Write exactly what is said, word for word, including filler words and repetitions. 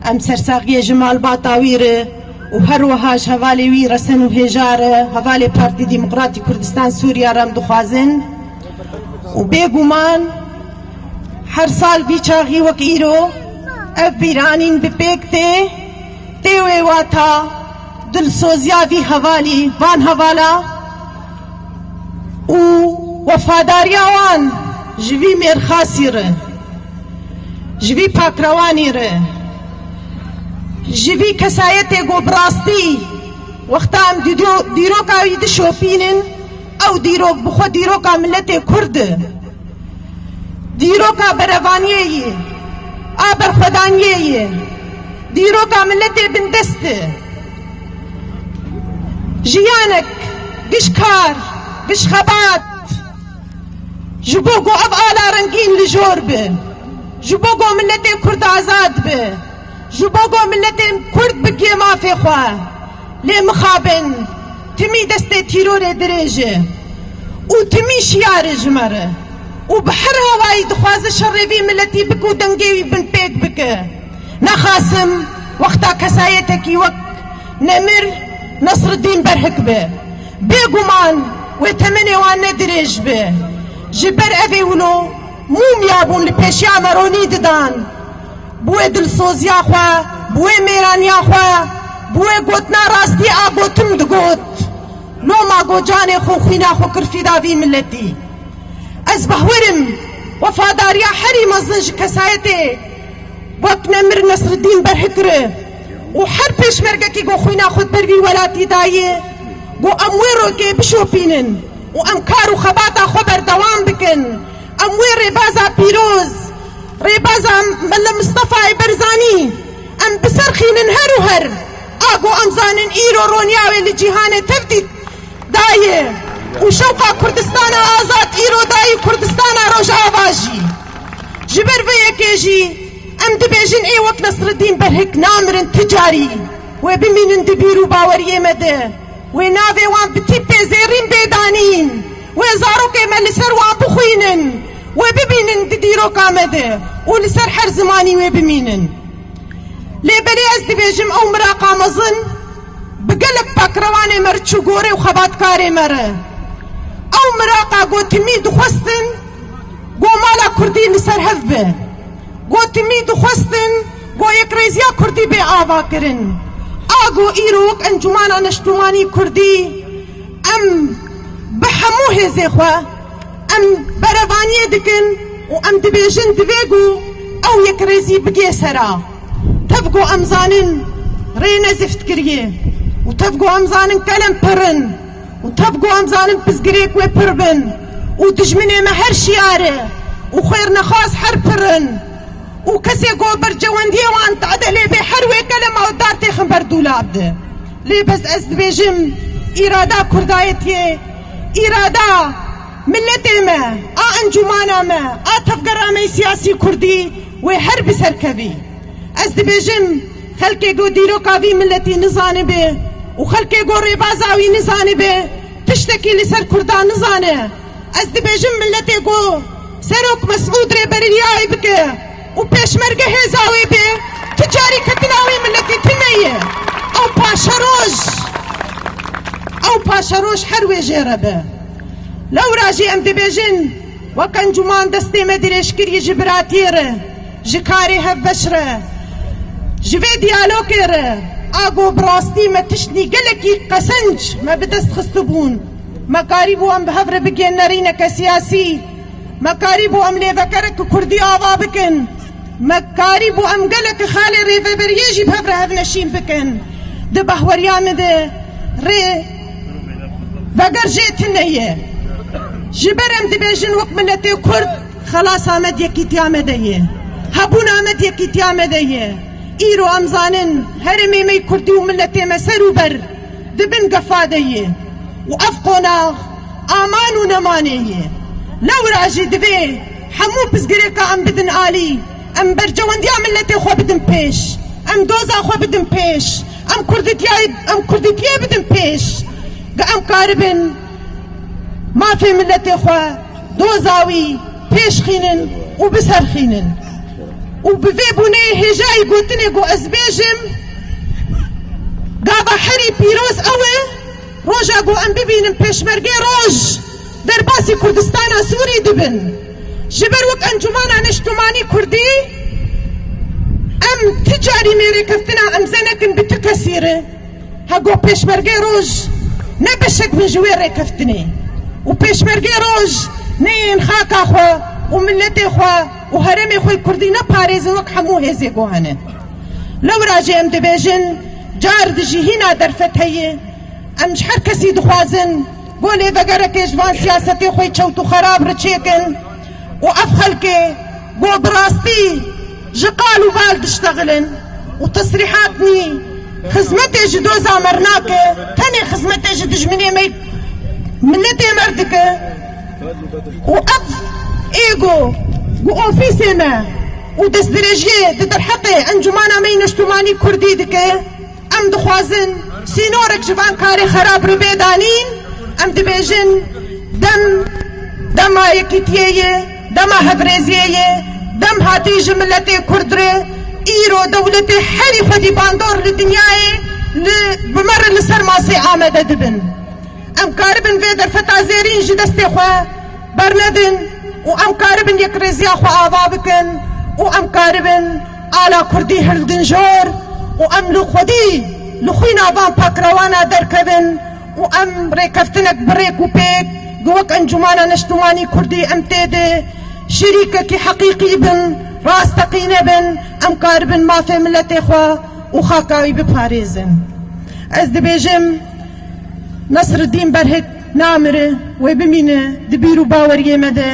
Em sersaxiyê ji malbata wî re û her wiha ji hevalê wî resen û hêja re, hevalê Partî Demokratî Kurdistan Sûriya re em dixwazin û bêguman her sal vî çaxî wek îro ev bîranîn bi pêk tê, tê wê wata dilsoziya vî hevalî, van hevala û wefadariya wan ji vî mêrxasî re, ji vî pakrewanî re, ji vî kesayetê ku bi rastî wexta em dîdo-, dîroka wî dişopînin, ew dîrok bi xwe dîroka miletê Kurd e. Dîroka berevaniyê yê, a berxwedaniyê yê, dîroka miletê bindest e. Jiyanek giş kar, giş xebat, ji bo ku ev ala rengîn li jor be, ji bo ku miletê Kurd azad be, ji bo ku miletên Kurd bigihê mafê xwe. Lê mixabin, timî destê tîrorê dirêj e û timî şiyar e ji me re û bi her awayî dixwaze şerê vî miletî bike û dengê wî binpêk bike. Nexasim wexta kesayetekî wek Nemir Nesriddîn Berhik be. Bêguman wê temenê wan ne dirêj be. Ji ber evê wilo mûmya bûn li pêşiya me ronî didan. Bi wê dilsoziya xwe, bi wê mêraniya xwe, bi wê gotina rastî a gotim digot. Loma go canê xwe, xwîna xwe kir fîda vî miletî. Ez behwerim wefadariya herî mezin ji kesayetê wek Nemir Nesriddîn Berhik re û her pêşmergekî go xwîna xwe di ber vî welatî daye, go em wê rokê bişopînin û em kar û xebata xwe berdewam bikin. Em wê rêbaza pîroz, rêbaza Mele Mistefayê Barzanî, em bi ser xînin her û her. A ku em zanin îro roniya wê li cîhanê tevdît daye û şewqa Kurdistana azad îro dayî Kurdistana Rojava jî. Ji ber vê yekê jî em dibêjin ê wek Nesriddîn Berhik namirin ti carî. Wê bimînin di bîr û baweriyê me de. Wê navê wan bi tîpê zêrîn bê danîn. Wê zarokê me li ser wan bixwînin. Wê bibînin di dîroka me de û li ser her zimanî wê bimînin. Lê belê ez dibêjim ew miraqa mezin bi gelek pakrewanê me re çû gorê û xebatkarê me re. Ew miraqa go timî dixwestin go mala kurdî li ser hev be. Go timî dixwestin go yekrêziya kurdî bê avakirin. A go îro wek Encûmana Neştûmanî Kurdî em bi hemû hêzê xwe em berevaniyê dikin û em dibêjin divê ku ew yekrêzî bigê sera. Tev ku em zanin rê ne zift kiriye û tev ku em zanin kelem pir in û tev ku em zanin pizgirêk wê pir bin û dijminê me her şiyar e û xêrnexwas her pir in. Û kesê ku bercewendiyê wan tade lê bê her wê kelema û dar têxin ber dûlab de. Lê bes ez dibêjim, îrada kurdayetiyê, îrada miletê me, a encûmana me, a tevgera me yê siyasî kurdî wê her bi ser kevî. Ez dibêjim, xelkê ku dîroka vî miletî nizanibe û xelkê ku rêbaza wî nizanibe, tiştekî li ser kurda nizane. Ez dibêjim miletê ku Serok Mesûd rêberiyayê bike û pêşmerge hêza wê bê, tu carî ketina wî miletî tune ye. Ew paşeroj, ew paşeroj her wê jê re be. Lewra jî em dibêjin, wek encûman destê me dirêj kiriye ji biratiyê re, ji karê hevbeş re, ji vê diyalogê re, a ku bi rastî me tiştnî gelekî qesenc me bi dest xistibûn. Me karîbû em bi hev re bigihên nerîneke siyasî. Me karîbû em lêvekereke kurdî ava bikin. Me karîbû em geleke xalê rêveberiyê jî bi hev re hevneşîn bikin. Di bahweriya min de rê veger jê tune ye. Ji ber em dibêjin wek miletê Kurd, xelasa me di yekîtiya me de ye. Hebûna me di yekîtiya me de ye. Îro em zanin herêmê me yê Kurdî û miletê me ser û ber di bin gefa de ye û ev qonax aman û nemanê ye. Lewra jî divê hemû pirsgirêka em bidin alî, em berjewendiya miletê xwe bidin pêş, em doza xwe bidin pêş, em kurditiyayê, em kurditiyê bidin pêş. Ge em karibin mafê miletê xwe, doza wî pêş xînin û bi ser xînin. Û bi vê bûnê hêjayî gotinê ku ez bêjim, gava herî pîroz ew e, roja ku em bibînin Pêşmergê Roj derbasî Kurdistana Sûrî dibin. Ji ber wek Encûmana Neştûmanî Kurdî, em ti carî mêrêkeftina em ze nekin bi ti kesî re. Hego Pêşmergê Roj ne beşek bin ji wê rêkeftinê û Pêşmergê Roj neyên xaka xwe û miletê xwe û herêmê xwe kurdî neparêzin wek hemû hêzê ku hene. Lewra jî em dibêjin, car dijî hîna derfet heye. Em ji her kesî dixwazin ku lêvegerekê ji van siyasetê xwe çewt û xerab re çêkin û ev xelkê ku bi rastî ji qal û bal diştexilin û tesrîhat nî xizmetê ji doza me re nake, tenê xizmetê ji dijminê me, miletê me re dike. Û ev êgo ku ofîsê me û destdirêjiyê di derheqê Encûmana me yî Neştûmanî Kurdî dike, em dixwazin sînorek ji van karê xerab re bê danîn. Em dibêjin dem, dema yekîtiyê ye, dema hevrêziyê ye, dem hatî ji miletê Kurd re. Îro dewletê herî xwedî bandor li dinyayê li, bi me re li ser masê amade dibin. Em karibin vê derfeta zêrîn ji destê xwe bernedin û em karibin yekrêziya xwe ava bikin û em karibin ala Kurdî hildin jor û em li xwedî li xwîna van pakrewana derkevin û em rêkeftinek bi rêk û pêk ku wek Encûmana Neştûmanî Kurdî em tê de şirîkekî heqîqî bin, rasteqîne bin, em karibin mafê miletê xwe û xaka wî biparêzin. Ez dibêjim, Nesreddîn Berhik namire, wê bimîne di bîr û baweriyê me de.